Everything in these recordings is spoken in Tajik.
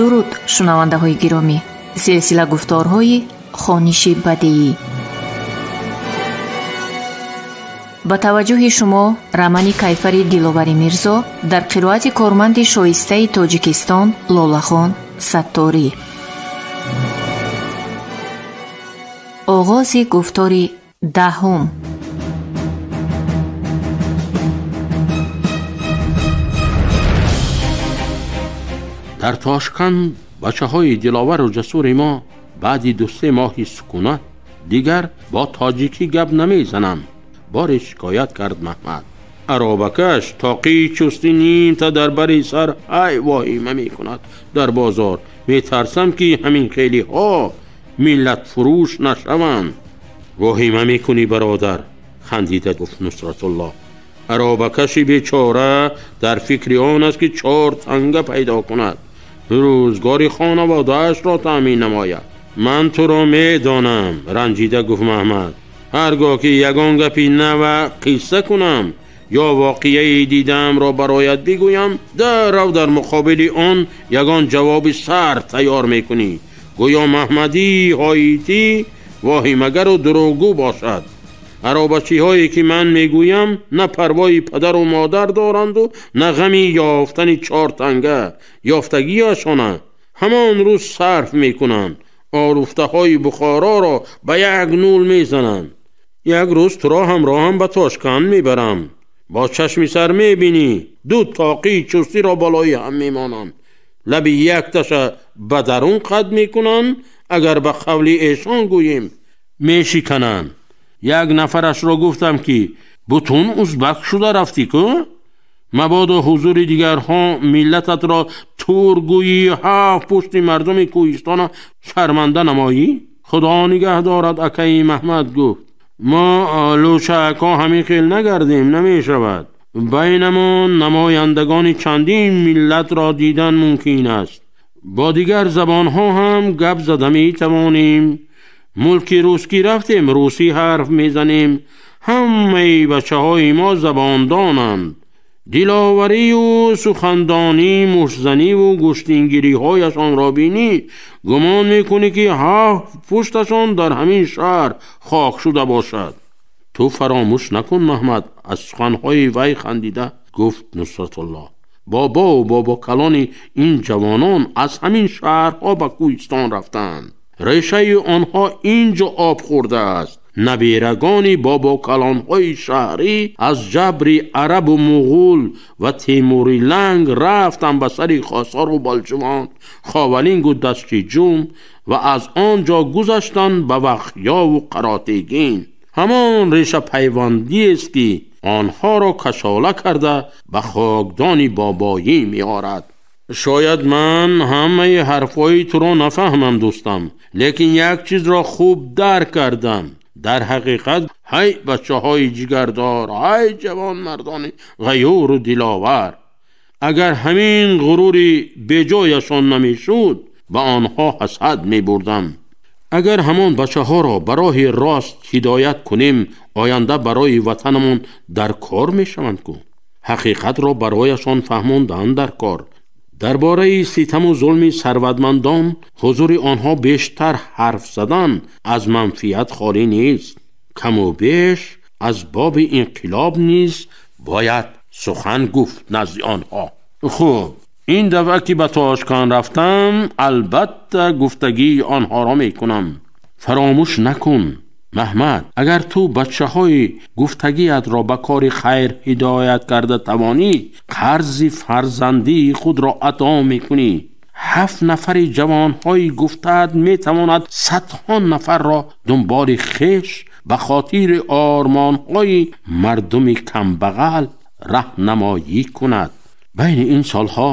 Дуруд, шунавандаҳои гиромӣ. Силсила гуфторҳои хониши бадеӣ. Ба таваҷҷӯҳи шумо романи Кайфари Диловари Мирзо дар қироати корманди шоистаи Тоҷикистон Лолахон Сатторӣ. Оғози гуфтори даҳум. Дар Тошканд бачаҳои диловару ҷасури мо баъди ду-се моҳи сукунат дигар бо тоҷикӣ гап намезананд. Боре шикоят кард Маҳмад. Аробакаш тоқии чусти нимта дар бари сар ҳай воҳима мекунад дар бозор. Метарсам ки ҳамин хелиҳо миллатфурӯш нашаванд. Воҳима мекунӣ бародар, хандида гуфт Нусратулло. Аробакаши бечора дар фикри он аст ки чор танга пайдо кунад, рӯзгори хонаводаашро таъмин намояд. Ман туро медонам, ранҷида гуфт Маҳмад. Ҳаргоҳ ки ягон гапи нава қисса кунам ё воқеаи дидаамро бароят бигӯям, даррав дар муқобили он ягон ҷавоби сар тайёр мекунӣ. Гӯё Маҳмадии ҳоитӣ воҳимагару дурӯғгӯ бошад. Аробачиҳое ки ман мегӯям на парвои падару модар доранду на ғами ёфтани чор танга ёфтагиашона ҳамон рӯз сарф мекунанд. Оруфтаҳои Бухороро ба як нул мезананд. Як рӯз туро ҳамроҳам ба Тошканд мебарам. Бо чашми сар мебинӣ ду тоқии чустиро болои ҳам мемонанд. Лаби якташа ба дарун қад мекунанд, агар ба қавли эшон гӯем мешикананд. Як нафарашро гуфтам ки бутун узбак шуда рафтӣ ку? Мабодо ҳузури дигарҳо миллататро тур гӯйӣ, ҳафт пушти мардуми кӯҳистона шарманда намоӣ? Худо нигаҳ дорад, акаи Маҳмад гуфт. Мо лӯчаако ҳамин хел нагардем, намешавад. Байнамон намояндагони чандин миллатро дидан мумкин аст. Бо дигар забонҳо ҳам гап зада метавонем. Мулки рускӣ рафтем, русӣ ҳарф мезанем. Ҳамаи бачаҳои мо забондонанд. Диловарию сухандонӣ, муштзаниву гӯштингириҳояшонро бинӣ, гумон мекунӣ ки ҳафт пушташон дар ҳамин шаҳр хок шуда бошад. Ту фаромӯш накун, Маҳмад, аз суханҳои вай хандида гуфт Нусратулло. Бобову бобокалони ин ҷавонон аз ҳамин шаҳрҳо ба кӯҳистон рафтанд. Решаи онҳо ин ҷо об хӯрдааст. Набирагони бобокалонҳои шаҳрӣ аз ҷабри арабу муғул ва Темури Ланг рафтанд ба сари Хосору Балҷувон, Ховалингу Дастчиҷум ва аз он ҷо гузаштанд ба Вахёву Қаротегин. Ҳамон решапайвандиест ки онҳоро кашола карда ба хокдони бобоӣ меорад. Шояд ман ҳамаи ҳарфҳои туро нафаҳмам, дӯстам, лекин як чизро хуб дарк кардам. Дар ҳақиқат ҳай бачаҳои ҷигардор, ҳай ҷавонмардони ғаюру диловар, агар ҳамин ғурури беҷояшон намешуд, ба онҳо ҳасад мебурдам. Агар ҳамон бачаҳоро ба роҳи рост ҳидоят кунем, оянда барои ватанамон дар кор мешаванд ку. Ҳақиқатро барояшон фаҳмондан дар кор. Дар бораи ситаму зулми сарватмандон ҳузури онҳо бештар ҳарф задан аз манфиат холӣ нест. Каму беш аз боби инқилоб низ бояд сухан гуфт назди онҳо. Хуб, ин дафъа ки ба Тошканд рафтам, албатта гуфтагии онҳоро мекунам. Фаромӯш накун, Маҳмад, агар ту бачаҳои гуфтагиятро ба кори хайр ҳидоят карда тавонӣ, қарзи фарзандии худро адо мекунӣ. 7 нафари ҷавонҳои гуфтаат метавонад садҳо нафарро дунболи хеш ба хотири ормонҳои мардуми камбағал раҳнамоӣ кунад. Байни ин солҳо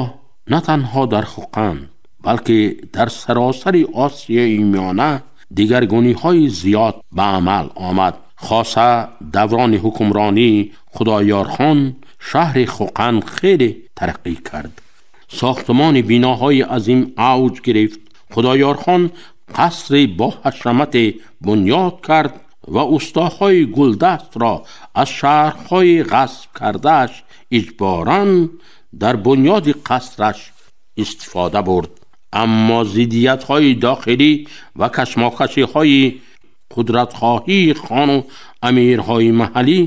на танҳо дар Хӯқанд, балки дар саросари Осиёи Миёна дигаргуниҳои зиёд ба амал омад. Хоса даврони ҳукмронии Худоёрхон шаҳри Хӯқанд хеле тараққӣ кард. Сохтмони биноҳои азим авҷ гирифт. Худоёрхон қасри бо ҳашамате бунёд кард ва устоҳои гулдастро аз шаҳрҳои ғасб кардааш иҷборан дар бунёди қасраш истифода бурд. Аммо зиддиятҳои дохилӣ ва кашмокашиҳои қудратхоҳии хону амирҳои маҳаллӣ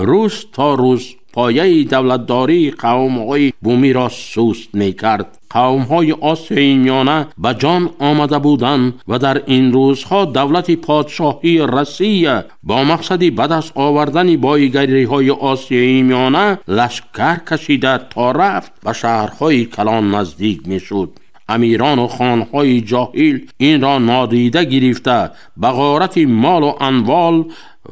рӯз то рӯз пояи давлатдории қавмҳои бумиро суст мекард. Қавмҳои Осиёи Миёна ба ҷон омада буданд ва дар ин рӯзҳо давлати подшоҳии Россия бо мақсади ба даст овардани боигариҳои Осиёи Миёна лашкар кашида то рафт ба шаҳрҳои калон наздик мешуд. Амирону хонҳои ҷоҳил инро нодида гирифта ба ғорати молу анвол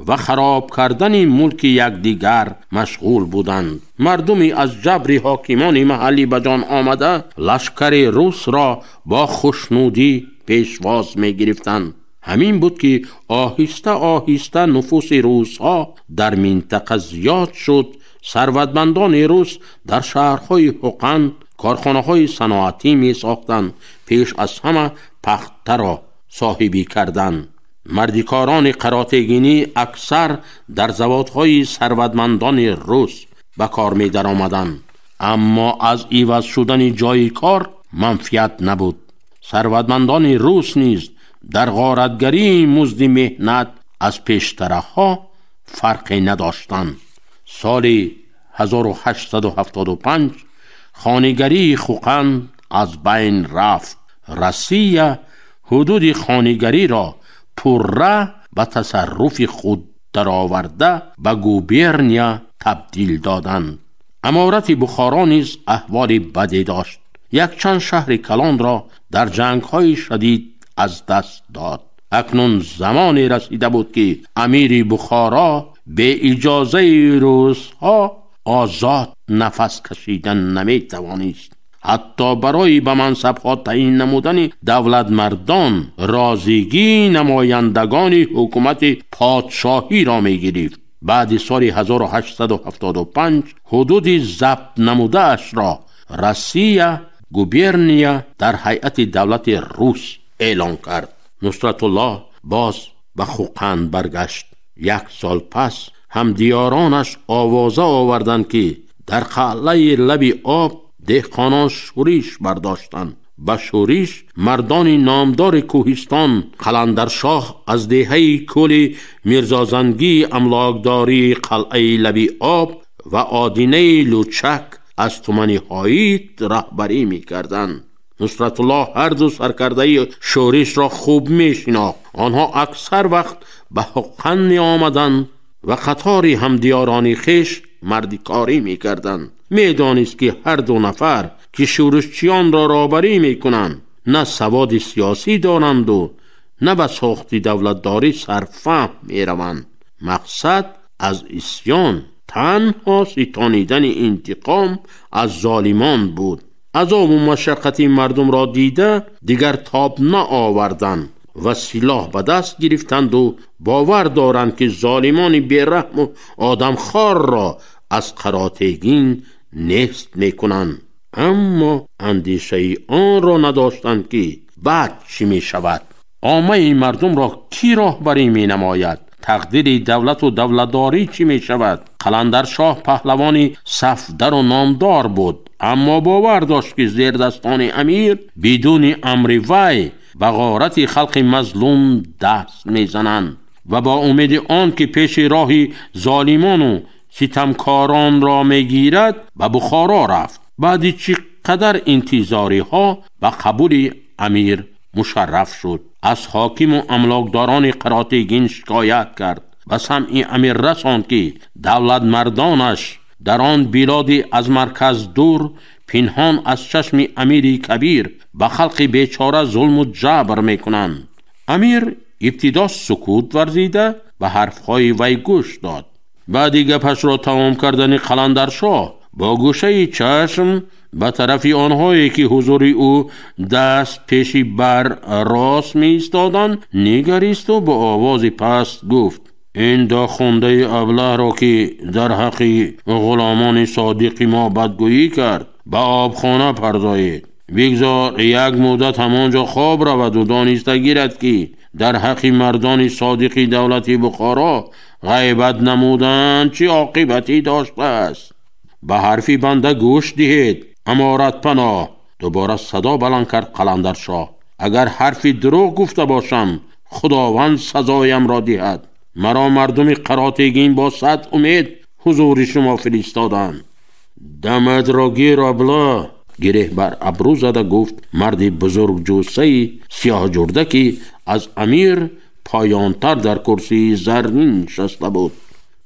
ва хароб кардани мулки якдигар машғул буданд. Мардуми аз ҷабри ҳокимони маҳаллӣ ба ҷон омада лашкари русро бо хушнудӣ пешвоз мегирифтанд. Ҳамин буд ки оҳиста оҳиста нуфуси русҳо дар минтақа зиёд шуд. Сарватмандони рус дар шаҳрҳои Ҳуқанд корхонаҳои саноатӣ месохтанд, пеш аз ҳама пахтаро соҳибӣ карданд. Мардикорони қаротегинӣ аксар дар заводҳои сарватмандони рус ба кор медаромаданд, аммо аз иваз шудани ҷойи кор манфиат набуд. Сарватмандони рус низ дар ғоратгарии музди меҳнат аз пештараҳо фарқе надоштанд. Соли 1875 хонигарии Хӯқанд аз байн рафт. Россия ҳудуди хонигариро пурра ба тасарруфи худ дароварда ба губерния табдил доданд. Аморати Бухоро низ аҳволи баде дошт. Якчанд шаҳри калонро дар ҷангҳои шадид аз даст дод. Акнун замоне расида буд ки амири Бухоро бе иҷозаи русҳо озод нафас кашидан наметавонист. Ҳатто барои ба мансабҳо таъин намудани давлатмардон розигии намояндагони ҳукумати подшоҳиро мегирифт. Баъди соли 1875 ҳудуди забт намудаашро Россия губерния дар ҳайати давлати рус эълон кард. Нусратуллоҳ боз ба Хӯқанд баргашт. Як сол пас ҳамдиёронаш овоза оварданд ки дар қалъаи лаби об деҳқонон шӯриш бардоштанд. Ба шӯриш мардони номдори кӯҳистон Қаландаршоҳ аз деҳаи кӯли Мирзозангии амлокдории қалъаи лаби об ва Одинаи Лучак аз тумани ҳоит раҳбарӣ мекарданд. Нусратуллоҳ ҳар ду саркардаи шӯришро хуб мешинохт. Онҳо аксар вақт ба Ҳуқанд меомаданд ва қатори ҳамдиёрони хеш мардикорӣ мекарданд. Медонист ки ҳар ду нафар ки шӯришчиёнро роҳбарӣ мекунанд на саводи сиёсӣ доранду на ба сохти давлатдорӣ сарфаҳм мераванд. Мақсад аз исьён танҳо ситонидани интиқом аз золимон буд. Азобу машаққати мардумро дида дигар тоб наоварданд ва силоҳ ба даст гирифтанду бовар доранд ки золимони бераҳму одамхорро аз қаротегин нест мекунанд. Аммо андешаи онро надоштанд ки баъд чӣ мешавад. Оммаи мардумро кӣ роҳбарӣ менамояд? Тақдири давлату давлатдорӣ чӣ мешавад? Қаландаршоҳ паҳлавони сафдару номдор буд, аммо бовар дошт ки зердастони амир бидуни амри вай ба ғорати халқи мазлум даст мезананд ва бо умеди он ки пеши роҳи золимону ситамкоронро мегирад ба Бухоро рафт. Баъди чӣ қадар интизориҳо ба қабули амир мушарраф шуд. Аз ҳокиму амлокдорони қаротегин шикоят кард. Ба самъи амир расонд ки давлатмардонаш дар он билоди аз марказ дур пинҳон аз чашми амири кабир ба халқи бечора зулму ҷабр мекунанд. Амир ибтидо сукут варзида ба ҳарфҳои вай гӯш дод. Баъди гапашро тамом кардани Қаландаршоҳ бо гӯшаи чашм ба тарафи онҳое ки ҳузури ӯ даст пеши бар рост меистоданд нигаристу бо овози паст гуфт: ин дохундаи аблаҳро ки дар ҳаққи ғуломони содиқи мо бадгӯӣ кард ба обхона пардоед. Бигзор як муддат ҳамон ҷо хоб раваду дониста гирад ки дар ҳаққи мардони содиқи давлати Бухоро ғайбат намуданд чӣ оқибате доштааст. Ба ҳарфи банда гӯш диҳед, аморатпаноҳ. Дубора садо баланд кард Қаландаршоҳ: агар ҳарфи дурӯғ гуфта бошам, Худованд сазоямро диҳад. Маро мардуми Қаротегин бо сад умед ҳузури шумо фиристоданд. Дамадро гир абла! Гиреҳ бар абрӯ зада гуфт марди бузургҷуссаи сиёҳҷурда, ки аз амир поёнтар дар курсии заррин нишаста буд.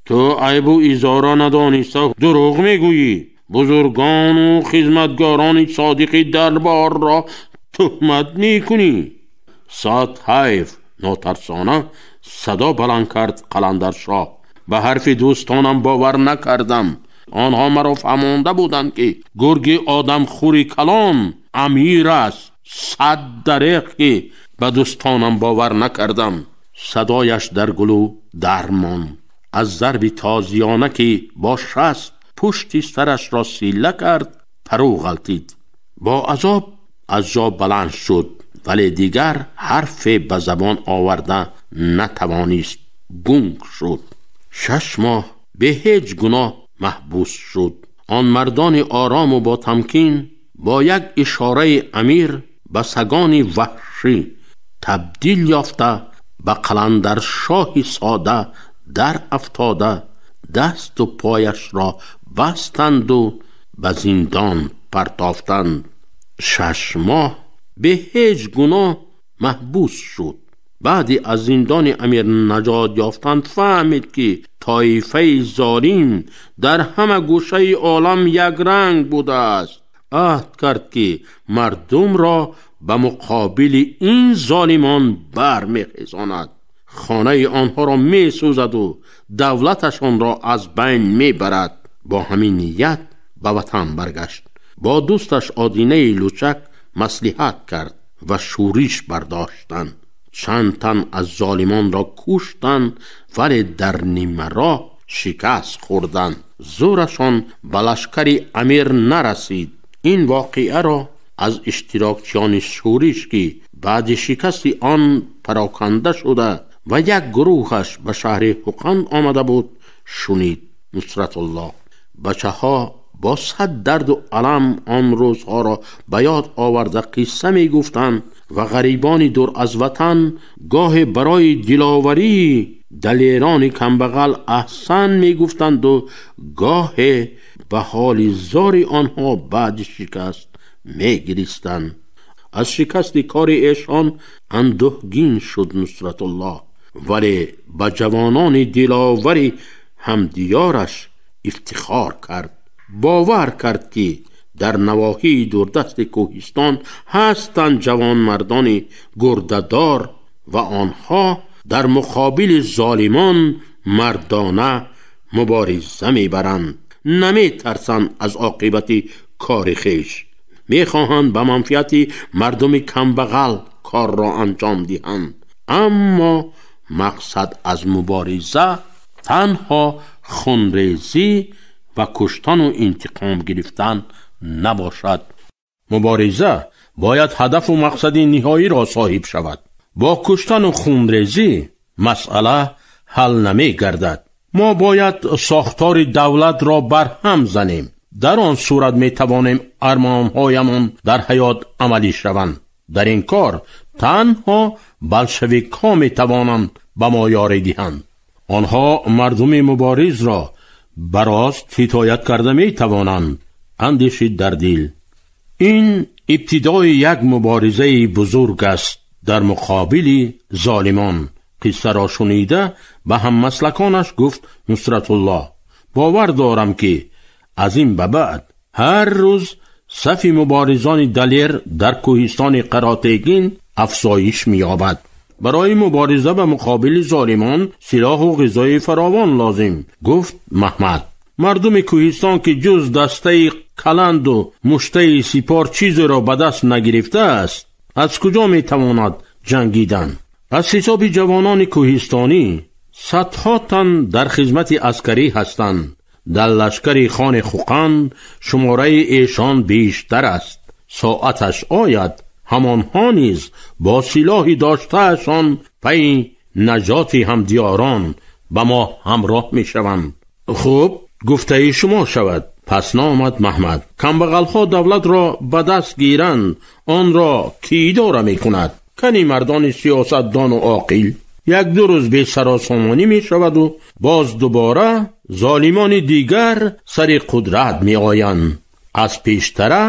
Ту айбу изоро надониста дурӯғ мегӯӣ. Бузургону хизматгорони содиқи дарборро туҳмат мекунӣ. Сад ҳайф! Нотарсона садо баланд кард Қаландаршоҳ. Ба ҳарфи дӯстонам бовар накардам. Онҳо маро фаҳмонда буданд, ки гурги одамхӯри калон амир аст. Сад дареғ ки ба дӯстонам бовар накардам. Садояш дар гулӯ дармонд. Аз зарби тозиёна ки бо шаст пушти сарашро силла кард, парӯ ғалтид. Бо азоб аз ҷо баланд шуд, вале дигар ҳарфе ба забон оварда натавонист. Гунг шуд. 6 моҳ бе ҳеҷ гуноҳ маҳбус шуд. Он мардони орому бо тамкин бо як ишораи амир ба сагони ваҳшӣ табдил ёфта, ба Қаландаршоҳи сода дар афтода, дасту пояшро бастанду ба зиндон партофтанд. 6 моҳ бе ҳеҷ гуноҳ маҳбус шуд. Баъди аз зиндони амир наҷот ёфтан фаҳмид, ки тоифаи золим дар ҳама гӯшаи олам якранг будааст. Аҳд кард, ки мардумро ба муқобили ин золимон бармехезонад, хонаи онҳоро месӯзаду давлаташонро аз байн мебарад. Бо ҳамин ният ба ватан баргашт. Бо дӯсташ Одинаи Лучак маслиҳат кард ва шӯриш бардоштанд. Чанд тан аз золимонро куштанд, вале дар нимароҳ шикаст хӯрданд. Зӯрашон ба лашкари амир нарасид. Ин воқеаро аз иштирокчиёни шӯриш, ки баъди шикасти он пароканда шуда ва як гурӯҳаш ба шаҳри Ҳуқанд омада буд, шунид Нусратуллоҳ. Бачаҳо бо сад дарду алам он рӯзҳоро ба ёд оварда қисса мегуфтанд ва ғарибони дур аз ватан гоҳе барои диловарии далерони камбағал аҳсан мегуфтанду гоҳе ба ҳоли зори онҳо баъди шикаст мегиристанд. Аз шикасти кори эшон андӯҳгин шуд Нусратуллоҳ, вале ба ҷавонони диловари ҳамдиёраш ифтихор кард. Бовар кард, ки дар навоҳии дурдасти кӯҳистон ҳастанд ҷавонмардони гурдадор ва онҳо дар муқобили золимон мардона мубориза мебаранд. Наметарсанд аз оқибати кори хеш. Мехоҳанд ба манфиати мардуми камбағал корро анҷом диҳанд. Аммо мақсад аз мубориза танҳо хунрезӣ ва куштану интиқом гирифтан набошад. Мубориза бояд ҳадафу мақсади ниҳоиро соҳиб шавад. Бо куштану хунрезӣ масъала ҳал намегардад. Мо бояд сохтори давлатро барҳам занем. Дар он сурат метавонем армонҳоямон дар ҳаёт амалӣ шаванд. Дар ин кор танҳо болшевикҳо метавонанд ба мо ёрӣ диҳанд. Онҳо мардуми муборизро ба рост ҳидоят карда метавонанд, андешид дар дил. Ин ибтидои як муборизаи бузург аст дар муқобили золимон. Қиссаро шунида ба ҳаммаслаконаш гуфт Нусратуллоҳ: бовар дорам, ки аз ин ба баъд ҳар рӯз сафи муборизони далер дар кӯҳистони Қаротегин афзоиш меёбад. Барои мубориза ба муқобили золимон силоҳу ғизои фаровон лозим, гуфт Маҳмад. Мардуми кӯҳистон, ки ҷуз дастаи каланду муштаи сипор чизеро ба даст нагирифтааст, аз куҷо метавонад ҷангидан? Аз ҳисоби ҷавонони кӯҳистонӣ садҳо тан дар хизмати аскарӣ ҳастанд. Дар лашкари хони Хӯқанд шумораи эшон бештар аст. Соаташ ояд, ҳамонҳо низ бо силоҳи доштаашон пайи наҷоти ҳамдиёрон ба мо ҳамроҳ мешаванд. Хуб, гуфтаи шумо шавад. Пас наомад Маҳмад. Камбағалҳо давлатро ба даст гиранд, онро кӣ идора мекунад? Кани мардони сиёсатдону оқил? Як-ду рӯз бесаросомонӣ мешаваду боз дубора золимони дигар сари қудрат меоянд. Аз пештара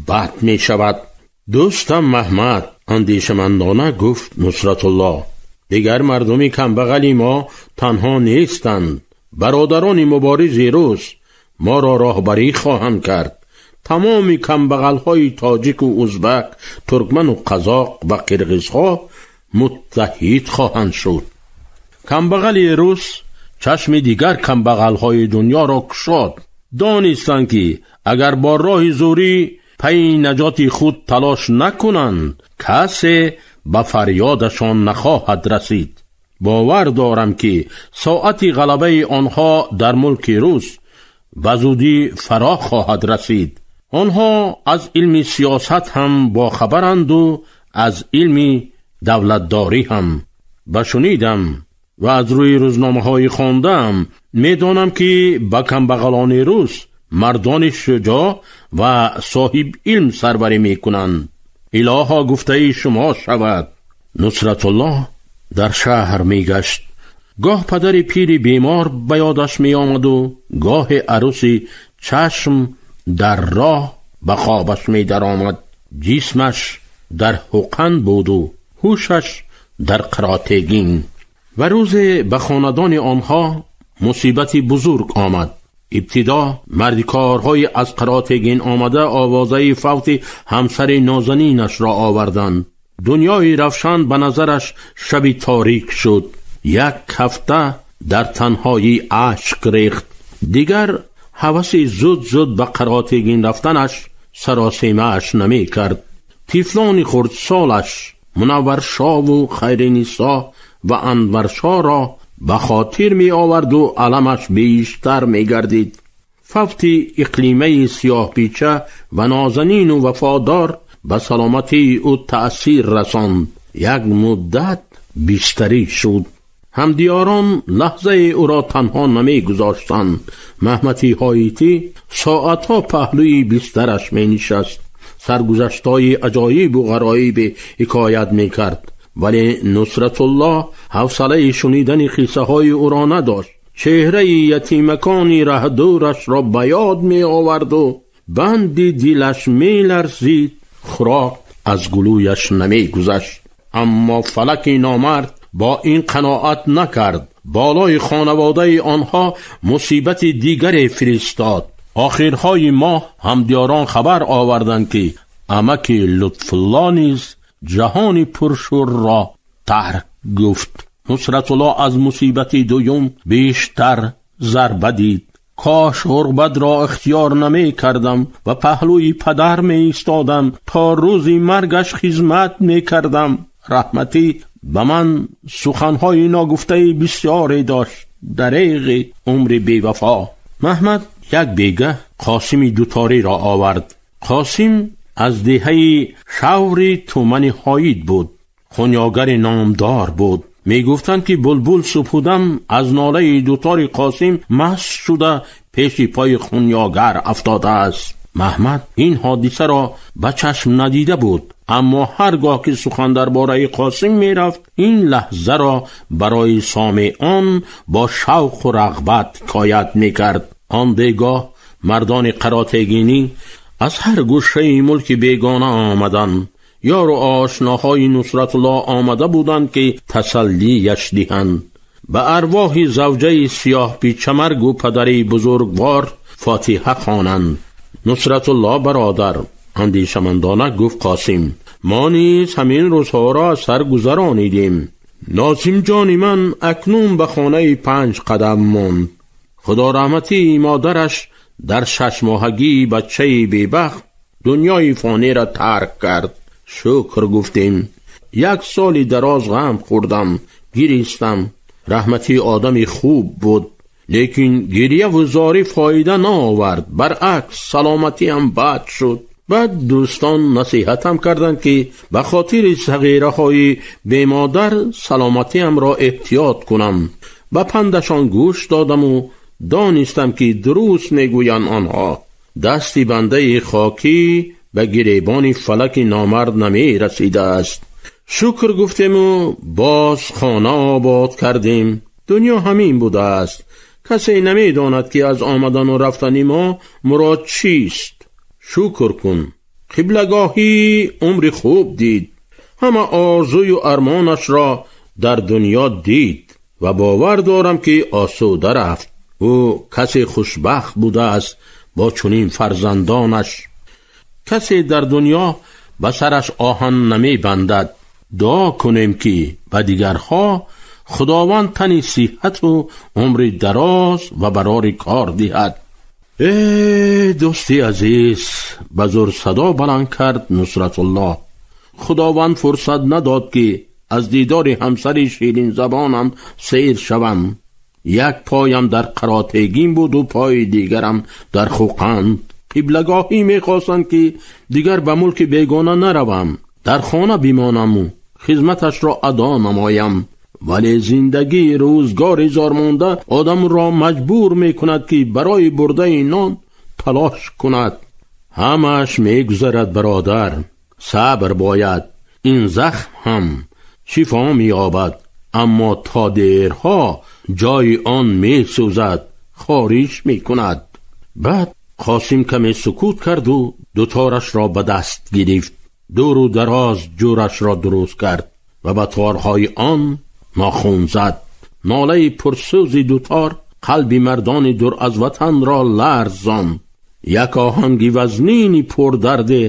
бад мешавад. Дӯстам Маҳмад, андешамандона гуфт Нусратулло, дигар мардуми камбағали мо танҳо нестанд. Бародарони муборизи рӯз моро роҳбарӣ хоҳанд кард. Тамоми камбағалҳои тоҷику узбак, туркману қазоқ ва қирғизҳо муттаҳид хоҳанд шуд. Камбағали рус чашми дигар камбағалҳои дунёро кушод. Донистанд, ки агар бо роҳи зӯрӣ пайи наҷоти худ талош накунанд, касе ба фарёдашон нахоҳад расид. Бовар дорам, ки соати ғалабаи онҳо дар мулки рус ба зудӣ фаро хоҳад расид. Онҳо аз илми сиёсат ҳам бохабаранду аз илми давлатдорӣ ҳам. Ба шунидам ва аз рӯи рӯзномаҳои хондаам медонам, ки ба камбағалони рус мардони шуҷоъ ва соҳиб илм сарварӣ мекунанд. Илоҳо, гуфтаи шумо шавад. Нусратуллоҳ дар шаҳр мегашт. Гоҳ падари пири бемор ба ёдаш меомаду гоҳе арӯси чашм дар роҳ ба хобаш медаромад. Ҷисмаш дар ҳуқан буду ҳушаш дар Қаротегин. Ва рӯзе ба хонадони онҳо мусибати бузург омад. Ибтидо мардикорҳои аз Қаротегин омада овозаи фавти ҳамсари нозанинашро оварданд. Дунёи равшан ба назараш шаби торик шуд. Як ҳафта дар танҳоӣ ашк рехт. Дигар ҳаваси зуд-зуд ба Қаротегин рафтанаш саросемааш намекард. Тифлони хурдсолаш Мунавваршову Хайринисо ва Анваршоро ба хотир меоварду аламаш бештар мегардид. Фавти иқлимаи сиёҳпича ва нозанину вафодор ба саломатии ӯ таъсир расонд. Як муддат бистарӣ шуд. Ҳамдиёрон лаҳзаи ӯро танҳо намегузоштанд. Маҳмати ҳоитӣ соатҳо паҳлӯи бистараш менишаст. Саргузаштҳои аҷоибу ғароибе ҳикоят мекард. Вале Нусратуллоҳ ҳавсалаи шунидани қиссаҳои ӯро надошт. Чеҳраи ятимакони раҳдурашро ба ёд меоварду банди дилаш меларзид. Хӯрок аз гулӯяш намегузашт. Аммо фалаки номард бо ин қаноат накард. Болои хонаводаи онҳо мусибати дигаре фиристод. Охирҳои моҳ ҳамдиёрон хабар оварданд, ки амаки Лутфулло низ ҷаҳони пуршӯрро тарк гуфт. Нусратулло аз мусибати дуюм бештар зарба дид. Кош ғурбатро ихтиёр намекардам ва паҳлӯи падар меистодам, то рӯзи маргаш хизмат мекардам. Раҳматӣ ба ман суханҳои ногуфтаи бисёре дошт. Дареғи умри бевафо. Маҳмад як бегаҳ Қосими дуториро овард. Қосим аз деҳаи шаври тумани ҳоид буд. Хунёгари номдор буд. Мегуфтанд, ки булбул субҳудам аз нолаи дутори Қосим маст шуда пеши пои хунёгар афтодааст. Маҳмад ин ҳодисаро ба чашм надида буд, аммо ҳар гоҳ ки сухан дар бораи Қосим мерафт, ин лаҳзаро барои сомеон бо шавқу рағбат ҳикоят мекард. Он бегоҳ мардони Қаротегинӣ аз ҳар гӯшаи мулки бегона омаданд. Ёру ошноҳои Нусратуллоҳ омада буданд, ки тасаллияш диҳанд. Ба арвоҳи завҷаи сиёҳпичамаргу падари бузургвор фотиҳа хонанд. Нусратуллоҳ бародар, андешамандона гуфт Қосим, мо низ ҳамин рӯзҳоро аз сар гузаронидем. Нозимҷони ман акнун ба хонаи 5 қадам монд. Худо раҳматии модараш дар 6 моҳагии бачаи бебахт дунёи фониро тарк кард. Шукр гуфтем. Як соли дароз ғам хӯрдам, гиристам. Раҳмати одами хуб буд, лекин гирьяву зорӣ фоида наовард. Баръакс, саломатиам бад шуд. Баъд дӯстон насиҳатам карданд, ки ба хотири сағираҳои бемодар саломатиамро эҳтиёт кунам. Ба пандашон гӯш додаму донистам, ки дуруст мегӯянд онҳо. Дасти бандаи хокӣ ба гиребони фалаки номард намерасидааст. Шукр гуфтему боз хона обод кардем. Дунё ҳамин будааст. Касе намедонад, ки аз омадану рафтани мо мурод чист. Шукр кун, қиблагоҳӣ умри хуб дид, ҳама орзую армонашро дар дунё дид ва бовар дорам, ки осуда рафт. Ӯ касе хушбахт будааст бо чунин фарзандонаш. Касе дар дунё ба сараш оҳан намебандад. Дуо кунем, ки ба дигарҳо Худованд тани сиҳату умри дароз ва барори кор диҳад. Э, дӯсти азиз, ба зур садо баланд кард Нусратуллоҳ, Худованд фурсат надод, ки аз дидори ҳамсари ширинзабонам сейр шавам. Як поям дар Қаротегин буду пои дигарам дар Хӯқанд. Қиблагоҳӣ мехостанд, ки дигар ба мулки бегона наравам, дар хона бимонаму хизматашро адо намоям. Вале зиндагии рӯзгори зормонда одамро маҷбур мекунад, ки барои бурдаи нон талош кунад. Ҳамааш мегузарад, бародар, сабр бояд. Ин захм ҳам шифо меёбад, аммо то дерҳо ҷои он месӯзад, хориш мекунад. Баъд Қосим каме сукут карду дуторашро ба даст гирифт, дуру дароз ҷӯрашро дуруст кард ва ба торҳои он нохун зад. Нолаи пурсӯзи дутор қалби мардони дур аз ватанро ларзонд. Як оҳанги вазнини пурдарде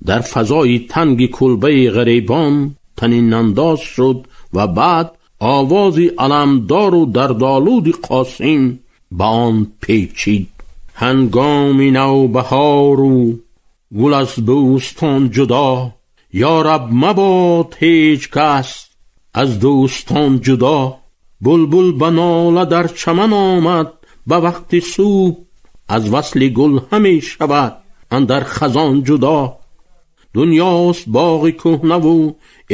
дар фазои танги кулбаи ғарибон танинандоз шуд ва баъд овози аламдору дардолуди Қосим ба он печид. Ҳангоми навбаҳору гул аз бӯстон ҷудо, ё раб, мабод ҳеҷ кас аз дӯстон ҷудо. Булбул ба нола дар чаман омад ба вақти субҳ, аз васли гул ҳаме шавад андар хазон ҷудо. Дунёст боғи кӯҳнаву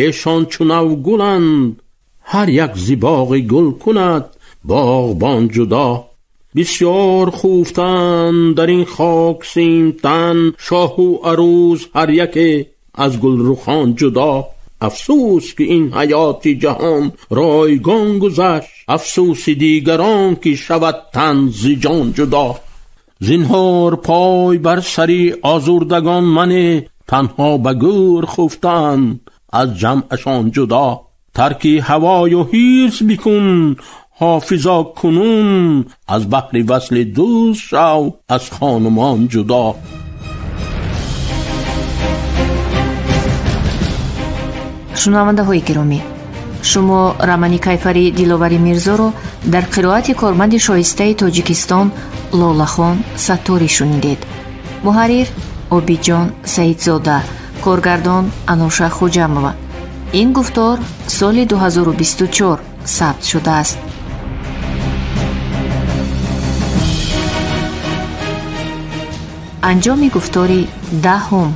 эшон чу навгуланд, ҳар як зи боғи гул кунад боғбон ҷудо. Бисёр хуфтанд дар ин хок симтан шоҳу арӯз, ҳар яке аз гулрухон ҷудо. Афсӯс, ки ин ҳаёти ҷаҳон ройгон гузашт, афсӯси дигарон, ки шавад тан зи ҷон ҷудо. Зинҳор пой бар сари озурдагон мане, танҳо ба гӯр хуфтанд аз ҷамъашон ҷудо. Тарки ҳавою ҳирс бикун, ҳофизо, кунун аз баҳри васли дӯст шав аз хонумон ҷудо. Шунавандаҳои гиромӣ, шумо романи Кайфари Диловари Мирзоро дар қироати корманди шоистаи Тоҷикистон Лолахон Сатторӣ шунидед. Муҳаррир Обиҷон Саидзода, коргардон Ануша Хуҷамова. Ин гуфтор соли 2024 сабт шудааст. Анҷоми гуфтори 10-ум.